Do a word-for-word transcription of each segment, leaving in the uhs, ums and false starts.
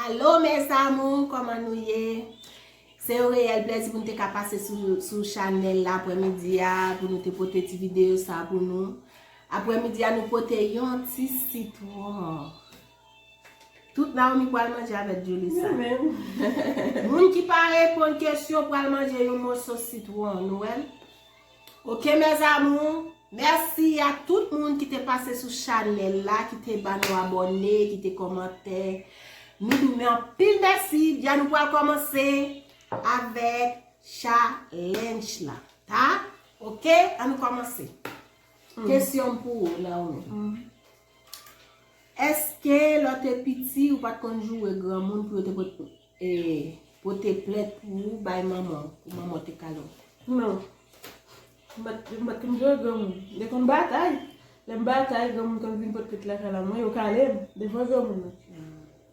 Alo mes amours, kòman nou ye? Se yon reyèl plèzi pou nou te ka pase sou, sou chanèl la aprèmidi a, pou nou te pote ti videyo sa pou nou. Aprèmidi a, nou pote yon ti sitwon. Tout Naomi pral manje avèk Julissa. Mwen menm. Moun ki pa reponn kesyon pral manje yon moso sitwon. Nou wè l? Ok, mes amours. Mèsi a tout moun ki te pase sou chanèl la, ki te ban nou abòne, ki te kòmante. Nou di w anpil mèsi. Byen, nou pral kòmanse avèk challenge la. Ta? Ok? Ann nou kòmanse. Kesyon m pou ou, Naomi. Èske lè w te piti, ou pa t konn joure granmoun pou yo te pot-, e, pote plent pou ou bay manman w, pou manman w te kale w? Non. M pa t, m pa t konn joure granmoun. M te konn batay. Lè m batay, granmoun konn vin pot plent lakay la, mwen, yo kale m devan granmoun nan.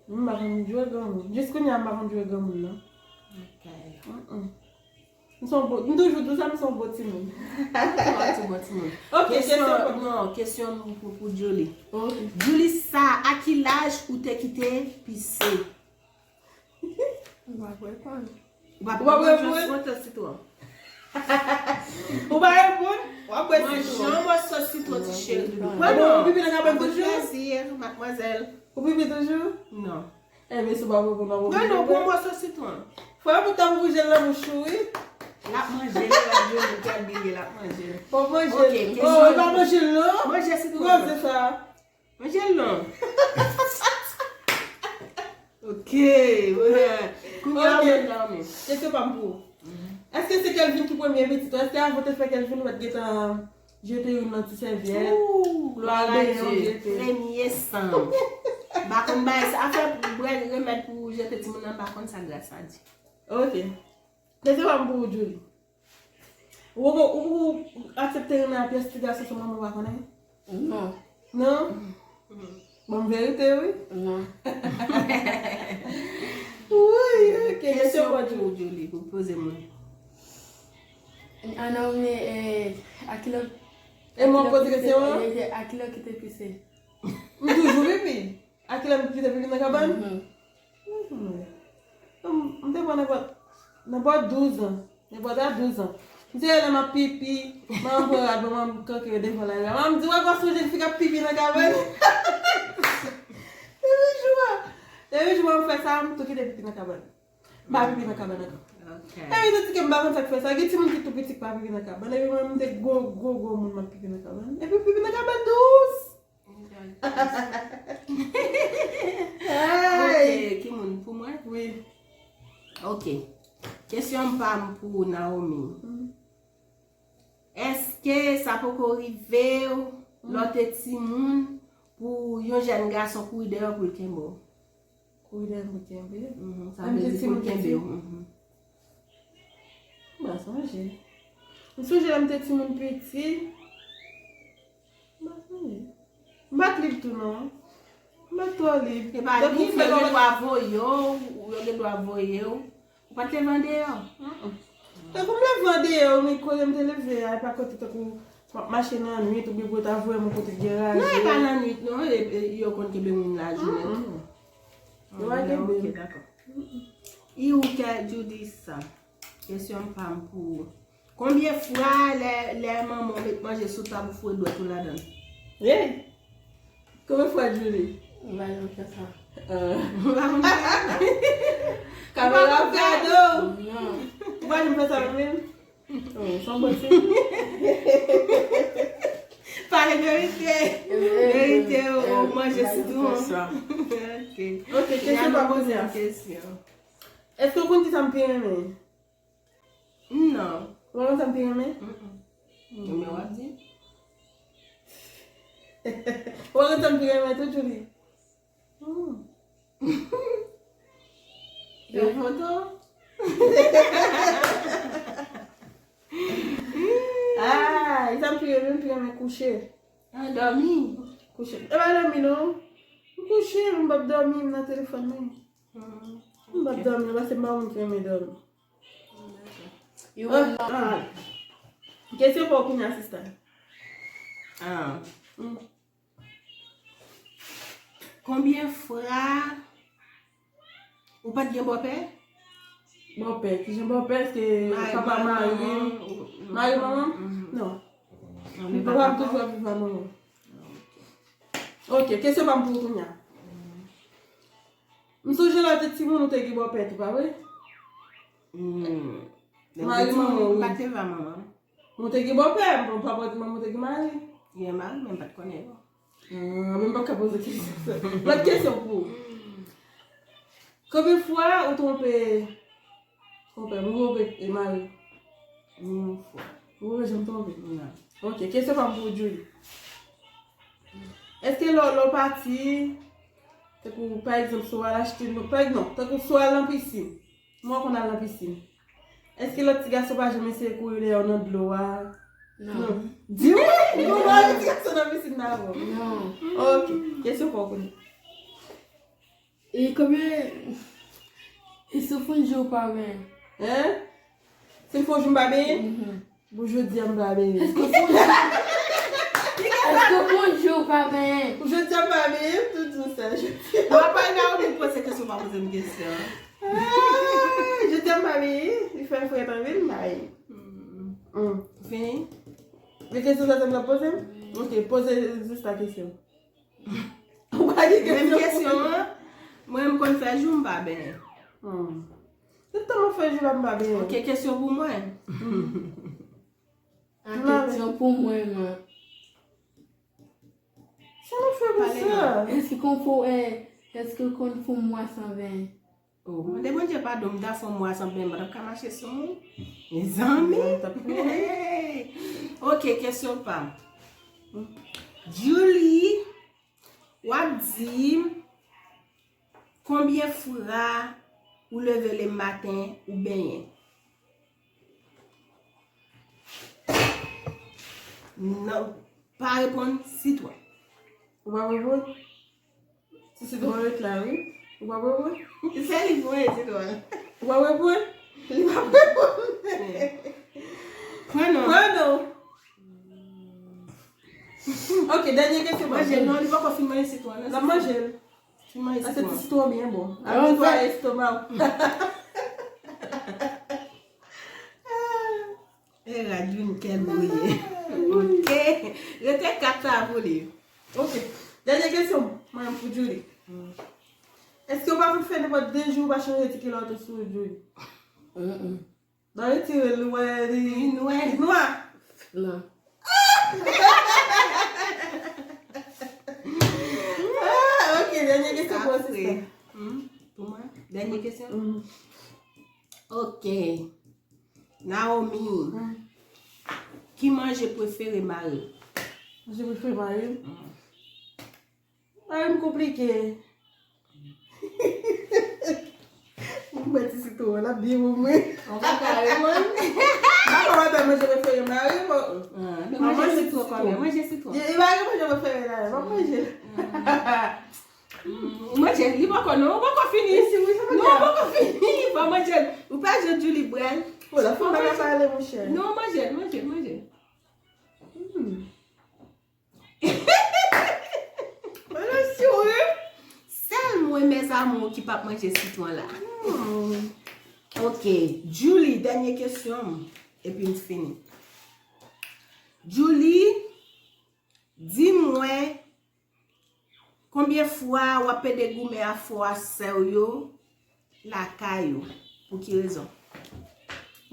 M pa konn joure granmoun. Jis kounye a, m pa konn joure granmoun, non. Ok. Mm-mm. M se yon bon, m toujou di w sa, m se yon bon timoun. Ou se yon bon timoun. Ok, kesyon, kesyon pa m. Non, kesyon pou, pou Julie. Ok. Julissa, a ki laj ou te kite pise? M pa reponn. Ou pa reponn? Ou pa reponn? Ou pa reponn? Ou pa reponn? W ap bwè sitwon. Manje yon moso sitwon, ti cheri doudou. Mwen non. Ou pipi nan kabann toujou? Avèk plezi, madmwazèl. Ou pipi toujou? Non. Enben, si w pa reponn, w ap oblije. Mwen non, pran yon moso sitwon. Fò yo pou tan pou jel nan bouch ou, wi. L ap manje l, l ap jwenn kèl bilye, l ap manje l. Fò manje l. Ok, oh, kesyon. Li pa manje l, non? Manje sitwon. Ou koze sa. Manje l non. Ok, mwen. Kounye a, ok, mwen dòmi. Kesyon pa m pou ou. Èske se Kelvin ki premye pitit ou? Èske avan w te fè Kelvin, ou pa t gentan jete youn nan ti sèvyèt? Ooh, glwa a Dye. Premye san. M pa konn bay sa. Afè brèd, remèd pou jete timoun nan, m pa konn sa, gras a Dye. Ok. Kesyon pa m pou ou, Julie. Ou, ou, ou aksepte renmen ak pyès ti gason san manman w pa konnen? Non. Non? Ban m verite, wi. Non. Wi, ok. Kesyon pou ou, Julie, pou poze moun. Ah non, men, eh, a kilè, e mwen poze kesyon an? A kilè ki te pise? M toujou pipi. A kilè m kite pipi nan kabann? Mhm. Mhm. M, m te pran nenpòt, nenpòt douz an. Nenpòt a douz an. M se lè m ap pipi, m ap pran rad mwen, m kanpe devan lari a. M di, "Wè, gwa sou jèn fi k ap pipi nan kabann." Depi jou a, depi jou a m fè sa, m tou kite pipi nan kabann. M pa pipi nan kabann ankò. Ok. Epi, tandike m pa konn sa k fè sa. Gen timoun ki tou piti k pa pipi nan kabann. Epi mwen, m te gwo, gwo, gwo moun, m ap pipi nan kabann. Epi, pipi nan kabann dous. Ok, ki moun? Pou mwen? Wi. Ok. Kesyon pa m pou Naomi. Mm. Èske sa poko rive w, lè w te timoun, pou yon jèn gason kouri dèyè w pou l kenbe w? Kouri dèyè m pou kenbe? Mhm, sa vle di pou l kenbe w. Mhm. M pa sonje. M sonje lè m te timoun piti. M pa sonje. M pa t lib tou non. M pa t twò lib. E pa lib, yo gen dwa voye w, yo gen dwa voye w. Ou pa t leve andeyò? Mm-mm. Tankou m leve andeyò, men kote m te leve a, e pa kote tankou m ap mache nan nwit, oubyen pou yo ta voye m yon kote ki gen raje. Non, e pa nan nwit non, e, e, yo konn kenbe moun lajounen tou. Mm-mm. Yo pa kenbe m. Ok, dakò. Mm-mm. E ou kè Judy sa? Kesyon pa m pou ou. Konbyen fwa lè, lè manman w met manje sou tab ou foure dwèt ou ladan l? Hey! Konbyen fwa, Julie? M pa janm fè sa. Ah. Ou pa konn fè sa? Kamera ap gade w. Non. Ou pa janm fè sa menm? Oh, se yon bon ti. Pale verite. Verite, ou manje sitwon. Ok. Ok, kesyon pa poze a. Kesyon. Èske w konn ki sa m pi renmen? Non. Ou pa konn sa m pi renmen? Mm-mm. Men w ap di. Ou pa konn sa m pi renmen tou, Julie? Hmm. Yon foto? Ah, sa m pi renmen, m pi renmen kouche. Ah, dòmi? Kouche. E pa dòmi, non. M kouche, m p ap dòmi, m nan telefòn mwen. Hmm. M p ap dòmi, non, paske m pa moun ki renmen dòmi. Ah, ah. Kesyon pa w kounye a, sista. Ah. Hmm. Konbyen fwa Ou pa t gen bòpè? Bòpè, kijan bòpè, èske papa mari m? Mari manman m? Non. Non, men papa m toujou ap viv ak manman m. Ok, kesyon pa m pou ou kounye a. M sonje lè w te timoun ou te gen bòpè tou, pa vre? Mari manman ou. M pa te viv ak manman m. Mwen te gen bòpè, mwen pa pòt mwen, mwen te gen mari. Gen mari, men m pa t konnen yo. Ah, men m pa ka poze kesyon sa. Lòt kesyon pou ou. Konbyen fwa ou twonpe konpè, ou twonpe e mari? Ni yon fwa. Ou twonpe, janm twonpe? Non. Ok, kesyon pa m pou ou, Julie. Èske lè w pati, tankou pa egzanp, si w al achte, non, pa egzanp, non, tankou si w al nan pisin, Mwen konn al nan pisin. Èske lòt ti gason pa janm eseye kouri dèyè w nan dlo a? Non. Di wi! Ou konn al ti gason nan pisin nan avè w? Non. Ok. Kesyon pa w konnen. E konbyen. E si w fè yon jou ou pa benyen? Hein? Si m fè yon jou m pa benyen? Bon, jodi a m pa benyen. Èske w konn jou? Èske w konn jou ou pa benyen? Jodi a m pa benyen, m tou di w sa. Jodi a. Bon, apa Naomi poze kesyon, pa poze m kesyon. Ah, jodi a m pa benyen. Li fè frèt anpil, m pa benyen. Fini? Men kesyon sa se m t ap poze m? Ok, poze jis la kesyon. Ou pa gen kesyon. Menm kesyon an, mwen m konn fè jou m pa benyen. Tout tan mwen fè jou la m pa benyen. Ok, kesyon pou mwen. An kesyon pou mwen, man. Sa nou fè pou sa? Èske konn fè, èske konn fè yon mwa san benyen? Oh, mande Bondye padon, m ta fè yon mwa san benyen, m pa t ap ka mache sou moun. Mezanmi. Ok, kesyon pa m. Julie, w ap di m konbyen fwa ou leve le maten ou benyen. Non, pa reponn sitwon. Ou pa reponn? Ti sitwon ret la, wi. Ou pa reponn? Se li pou mwen, sitwon. Ou pa reponn? Li pa reponn. Pran non. Pran non. Ok, dènye kesyon. Manje non, li poko fin manje sitwon. L ap manje l. Fin manje sitwon. Paske ti sitwon byen bon. Ap netwaye estoma w. E rad vin kèl bouye. Ok. Rete kat sa pou li. Ok. Dènye kesyon, mwen pou Julie. Èske w pa fout fè nenpòt de jou ou pa chanje ti kilòt ou sou Julie? Nan retire l, ou wè li nwa. Non. Ah, ok, dènye kesyon pou asistan. Pou mwen? Dènye kesyon? Ok. Naomi, ki manje prefere mari w? Manje prefere mari m? Mari m konplike. Ou mwen ti sitwon, l ap byen pou mwen. Ou pa ka reponn. M pa ka wè manje prefere mari m. Ah, men manje sitwon kanmenm, manje sitwon. Li pa gen manje prefere la, m ap manje l. Manje, li poko non, ou poko fini. Non, ou poko fini, fò manje. Ou pa jwe Julie Brel. Ou la fò pa ka pale, monchè. Non, manje, manje, manje. Mwen la sou wi. Sèl mwen, mes amours, ki p ap manje sitwon la. Ok, Julie, dènye kesyon m, epi m fini. Julie, di mwen, konbyen fwa w ap pede goumen ak frè a sè w yo lakay ou? Pou ki rezon?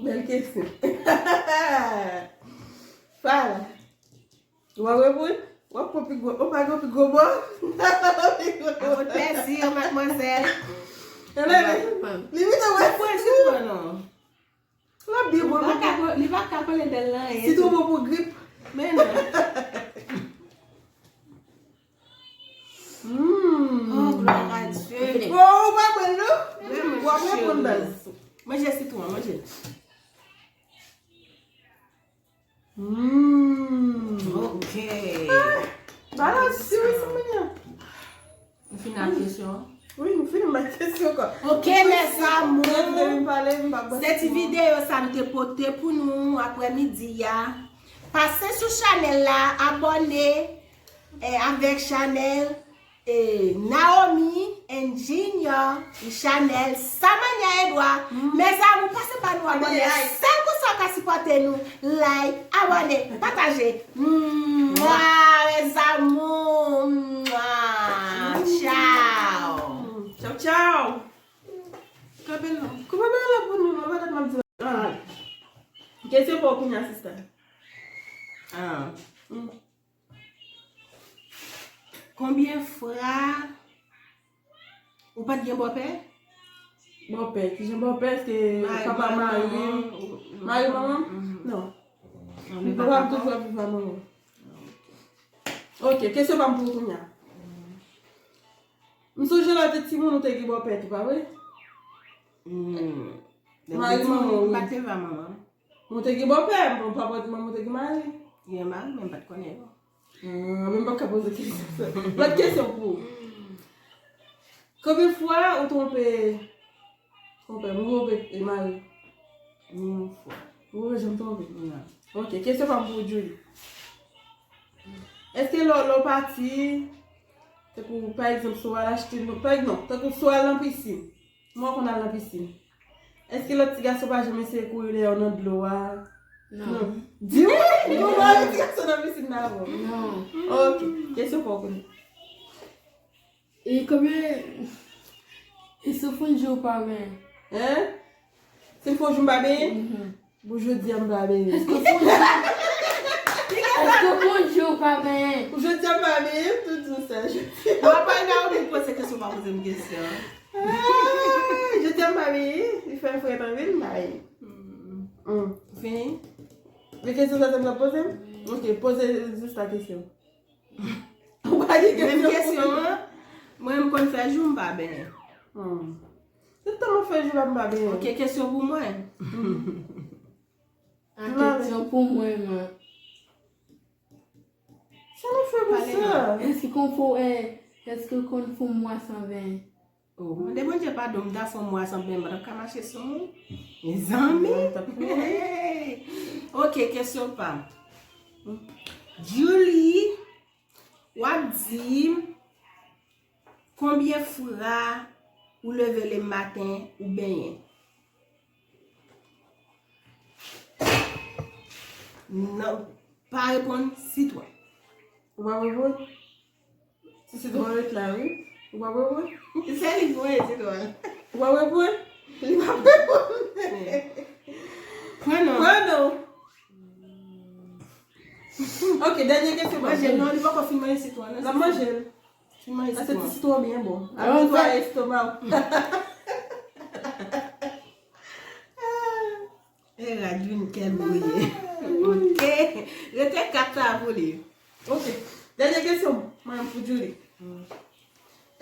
Bèl kesyon. Fala. W ap reponn? W ap pran pi gwo, w pa gen pi gwo bò? Avot plezi, madmwazèl. Li mete wè. Mwen pran sitwon non. L ap byen bon. Li pa ka, li pa ka pale de l nan anyen. Sitwon bon pou grip. Men non. Mm. Oh, gloire à Dieu. Bon, ou pa pran l non? Ou ap reponn baz. Manje sitwon, manje. Mm. Ok. Balans, si wi, si mwen. Nou fini ak kesyon an? Wi, nou fini ak kesyon ankò. Ok, mes amours. Se ti videyo sa nou te pote pou nou aprè midi a. Pase sou chanèl la, abòne eh, avèk chanèl E Naomi and Junior, Chanel, Samania Edouard. Mes amours, pase pa nou abòne. Sèl konsa w ka sipòte nou. Like, abòne, pataje. Mwa, mes amours. Mwa. Tchao. Tchao, tchao. Kanpe non. Koupe bagay la pou nou, non, bagay m ap di la. Ah. Kesyon pa w kounye a, sista. Ah. Konbyen fwa ou pa t gen bòpè? Bòpè, kijan bòpè, se papa mari, mari manman? Non. Papa m toujou ap viv ak manman. Ok, kesyon pa m pou ou kounye a. M sonje lè w te timoun ou te gen bòpè tou, pa vre? Mari manman, wi. M pa t leve ak manman. Ou te gen bòpè, men papa di manman ou te gen mari. Gen mari, men m pa t konnen yo. Ah, men m pa ka poze kesyon sa. Lòt kesyon pou ou. Konbyen fwa ou twonpe, twonpe, ou twonpe e mari? Ni yon fwa. Ou pa janm twonpe? Non. Ok, kesyon pa m pou Julie. Èske lè, lè w pati, tankou, pa egzanp, si w al achte, pa egzanp, non, tankou si w al nan pisin, Mwen konn al nan pisin. Èske lòt ti gason pa janm eseye kouri dèyè w nan dlo a? Non. Di wi! Ou konn al ti gason nan pisin nan avè w? Non. Ok. Kesyon pa w kounye. E konbyen? E si w fè yon jou w pa benyen? Hein? Si m fè yon jou m pa benyen? Mhm. Bon, jodi a m pa benyen. Èske w fè yon jou? Èske w fè yon jou w pa benyen? Jodi a m pa benyen, tout di w sa. Jodi a. Bon, apa Naomi poze kesyon, pa poze m kesyon. Ah, jodi a m pa benyen, li fè frèt anpil, m pa benyen. Hmm. Fini? Men kesyon sa se m t ap poze m? Ok, poze jis la kesyon. Ou pa gen kesyon. Menm kesyon an, mwen m konn fè jou m pa benyen. Hmm. Se tèlman fè jou la m pa benyen. Ok, kesyon pou mwen. An kesyon pou mwen, man. Sa nou fè pou sa? Èske konn fè, èske konn fè yon mwa san benyen? Oh, mande Bondye padon, m ta fè yon mwa san benyen, m pa t ap ka mache san ou. Mezanmi! Hey! Ok, kesyon pa m. Julie, w ap di m konbyen fwa ou leve lematen ou benyen? Non, pa reponn, sitwon. Ou pa reponn? Ti sitwon ret la, wi. Ou pa reponn? Se li ki voye sitwon. Ou pa reponn? Li pa reponn. Pran non. Pran non. Ok, dènye kesyon. Manje, non, li poko fin manje sitwon, non. L ap manje l. Fin manje sitwon. Sa se ti sitwon byen bon. Ap netwaye estoma w. E rad vin kèl bouye. Ok. Rete kat sa pou li. Ok. Dènye kesyon, mwen pou Julie.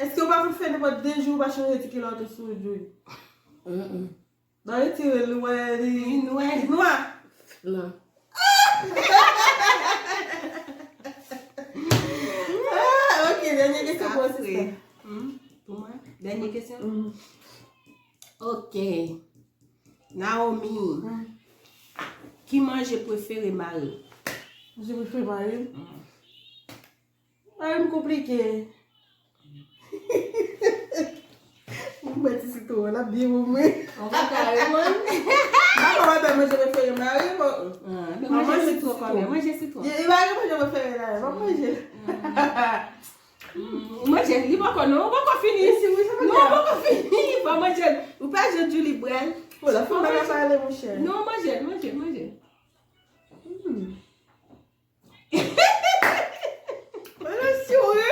Èske w pa konn fè nenpòt de jou w pa chanje ti kilòt ou sou ou, Julie? Mm-mm. Nan retire l, ou wè li nwè. Li nwè. Non. Ah, ok, dènye kesyon pou ou, sista. Hmm, pou mwen? Dènye kesyon? Hmm. Ok. Naomi, hmm, ki manje prefere mari w? Manje prefere mari m? Hmm. Mari m konplike. Mwen ti sitwon, l ap byen pou mwen. Ou pa ka reponn? M pa konn manje prefere mari m, bon. Ah, men manje sitwon kanmenm, manje sitwon. Li pa gen manje prefere la, m ap manje l. Hmm, manje, li poko, non, ou poko fini. Non, ou poko fini, pa manje l. Ou pa jwenn Julie Brel. Bon, la fin pa ka pale, monchè. Non, manje l, manje l, manje l. Hmm. Mwen sou, wi.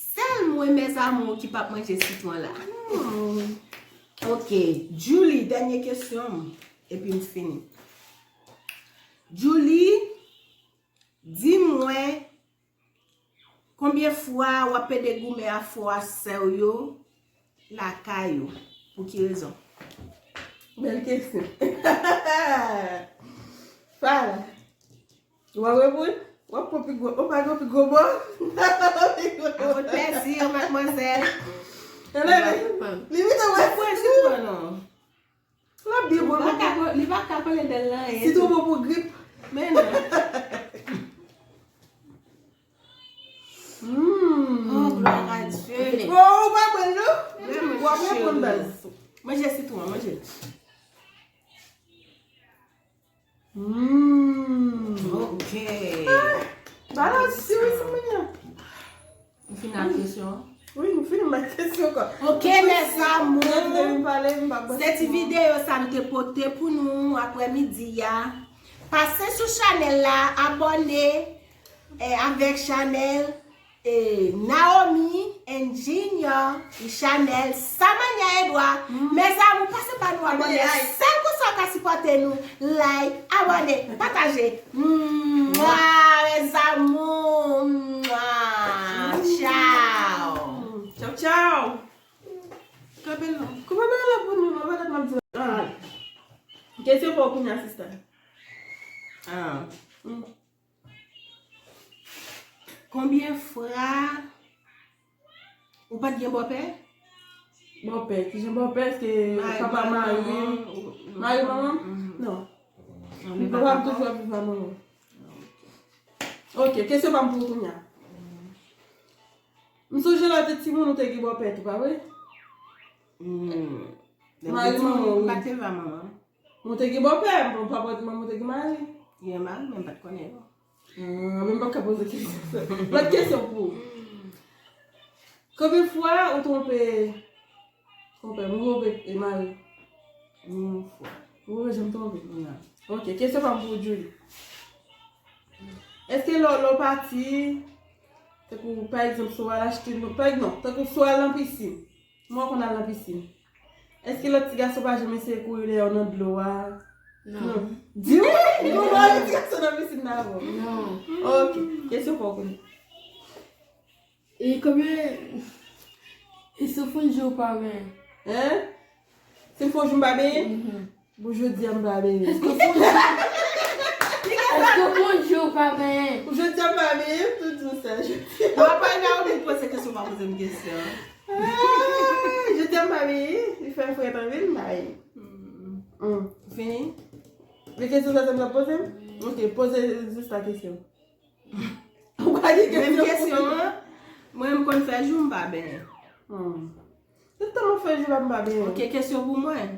Sèl mwen, mes amours, ki p ap manje sitwon la. Hmm. Ok, Julie, dènye kesyon m, epi m fini. Julie, di mwen, konbyen fwa w ap pede goumen ak frè a sè w yo lakay ou? Pou ki rezon? Bèl kesyon. Fala. W ap reponn? W ap pran pi gwo, ou pa gen pi gwo bò? Avèk plèzi, madmwazèl. Li vin wè sitwon non. L ap byen bon. Li pa ka, li pa ka pale dèl nan anyen. Sitwon bon pou grip. Men non. Hmm. Oh, gloire à Manje sitwon an, manje. Mm. Ok. Ba la siri sou mwen an. Ou fin ak kesyon? Wi, m fin ak kesyon ankò. Ok, mes amours. Se ti videyo sa m te pote pou nou aprèmidi a. Pase sou chanèl la, abòne eh, avèk chanèl eh, Naomi and Junior, chanèl Samania Edouard. Mes amours, pase ba nou abòne. Sèl konsa w ka sipòte nou. Like, abòne, pataje. Mwa, mes amours. Mwa. Tchao. Tchao, tchao. Kanpe non. Koupe ba la pou nou, non, pa tèt m ap di. Ah. Kesyon pou w kounye a, sista. Ah. Konbyen fwa ou pa t gen bòpè? Bòpè, kijan bòpè, èske papa mari, mari manman? Non. Papa m toujou ap viv ak manman. Ok, kesyon pa m pou ou kounye a. M sonje lè w te timoun ou te gen bòpè tou, pa vre? Mari manman, wi. M pa t viv ak manman. Mwen te gen bòpè, mwen pa pwòp di mwen te gen mari. Gen mari, men m pa t konnen yo. Ah, men m pa ka poze kesyon sa. Lòt kesyon pou ou. Konbyen fwa ou twonpe konpè, ou twonpe e mari? Ni yon fwa. Ou pa janm twonpe? Non. Ok, kesyon pa m pou ou, Julie. Èske lè w, lè w pati, tankou, pa egzanp, si w al achte, pa egzanp, non, tankou si w al nan pisin, Mwen konn al nan pisin. Èske lòt ti gason pa janm eseye kouri dèyè w nan dlo a? Non. Di wi, ou wè lòt ti gason nan pisin nan avè w. Non. Ok. Kesyon pou w konnen. E konbyen, e si w fon jou w pa benyen? Hein? Si m fon jou m pa benyen? Mhm. Bon, jodi a m pa benyen. Èske w fon jou? Èske w fon jou w pa benyen? Jodi a m pa benyen, m tou di w sa. Jodi a. Bon, apre Naomi poze kesyon, pa poze m kesyon. Ah, jodi a m pa benyen, li fè frèt anpil, m pa benyen. Mm. Fini? Men kesyon sa, sa m ap poze m? Ok, poze jis la kesyon. Ou pa gen kesyon? Menm kesyon an, mwen m konn fè jou m pa benyen. Hmm. Se tèlman fè jou la m pa benyen. Ok, kesyon pou mwen.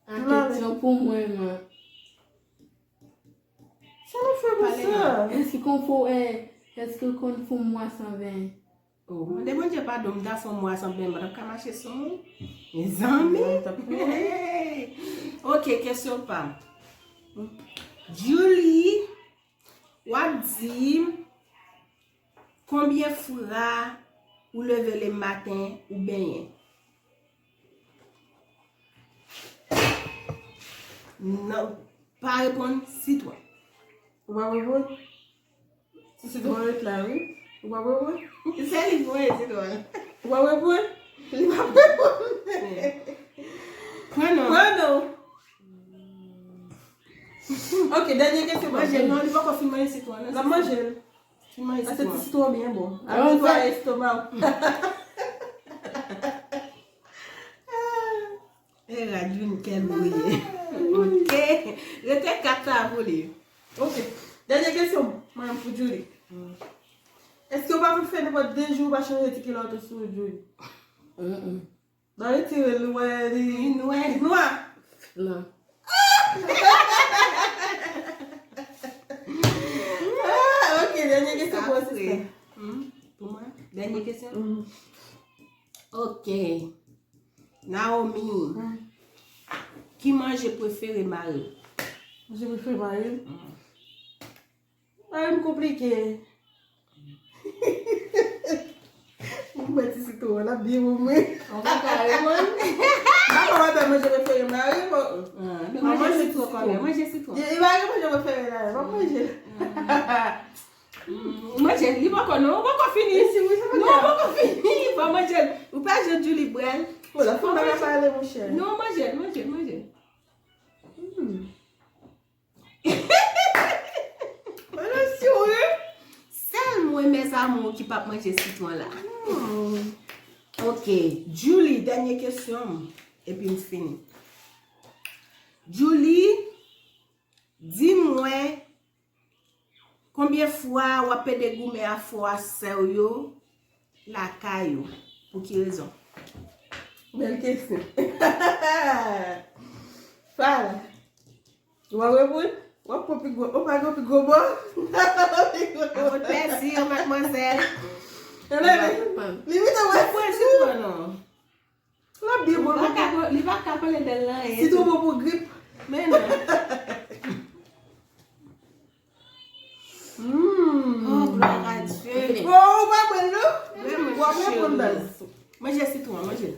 A, kesyon pou mwen, mwen. Sa nou fè pou sa? Èske konn fon, eh, èske konn fon mwa san benyen? Oh, mande Bondye padon, m ta fè yon mwa san benyen, m pa t ap ka mache san ou. Mezanmi! Hey! Ok, kesyon pa m. Julie, w ap di m konbyen fwa ou leve le maten ou benyen? Non, pa reponn, sitwon. Ou pa reponn? Ti sitwon ret la, wi. Ou pa reponn? Se li ki voye sitwon. Ou pa reponn? Li pa reponn. Pran non. Pran non. Ok, dènye kesyon. Manje l non, li poko fin manje sitwon nan. L ap manje l. Fin manje sitwon. Paske ti sitwon byen bon. Ap netwaye estoma w. E rad youn kèl bouye. Ok. Rete kat sa pou li. Ok. Dènye kesyon, mwen pou Julie. Èske w pa konn fè nenpòt de jou w pa chanje ti kilòt ou sou ou, Julie? Mm-mm. Nan retire l, ou wè li nwè. Li nwa. Non. Ah, ok, dènye kesyon pou ou, sista. Hmm, pou mwen? Dènye kesyon? Mhm. Ok. Naomi, ki manje prefere mari w? Manje prefere mari m? Mari m konplike. Mwen ti sitwon, l ap byen pou mwen. Ou pa ka reponn? M pa konn manje prefere mari m. Manje sitwon. Manje sitwon. Li pa gen manje prefere la, m ap manje. Mm, ou manje l, li poko non, ou poko fini. Non, ou poko fini, pa manje l. Ou pa jan Julie bwè l. Bon, la fòm pa ka pale, monchè. Non, manje l, manje l, manje l. Hmm. Mwen nan sou, wi. Sèl mwen, mes amours, ki p ap manje sitwon la. Hmm. Ok, Julie, dènye kesyon m, epi m fini. Julie, di mwen, konbyen fwa w ap pede goumen ak frè a sè w yo lakay ou? Pou ki rezon? Bèl kesyon. Fala. W ap reponn? W ap pran pi gwo, w pa gen pi gwo mo? Avèk plèzi, madmwazèl. Li mete wè. Pran sitwon non. L ap byen bon. Li pa ka, li pa ka pale bèl nan. Sitwon bon pou grip. Men non. Mm. Oh, gloire à Dieu. Bon, ou pa pran non? Ou ap reponn baz. Manje sitwon, manje.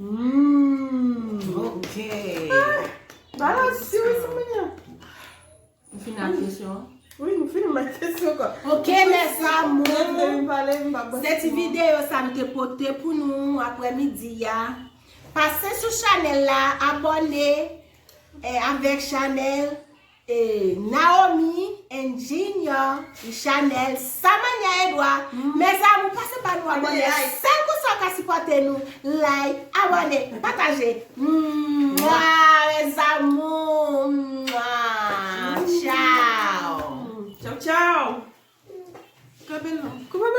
Mm. Ok. Balans, si wi, si mwen. Ou fin ak kesyon? Wi, nou fini ak kesyon kwa. Ok, mes amours. Se ti videyo sa m te pote pou nou aprèmidi a. Pase sou chanèl la, abòne eh, avèk chanèl eh, Naomi and Junior, chanèl Samania Edouard. Mes amours, pase ba nou abòne. Sèl konsa w ka sipòte nou. Like, abòne, pataje. Mwa, mes amours. Mwa. Tchao. Tchao, tchao. Kanpe non. Kouman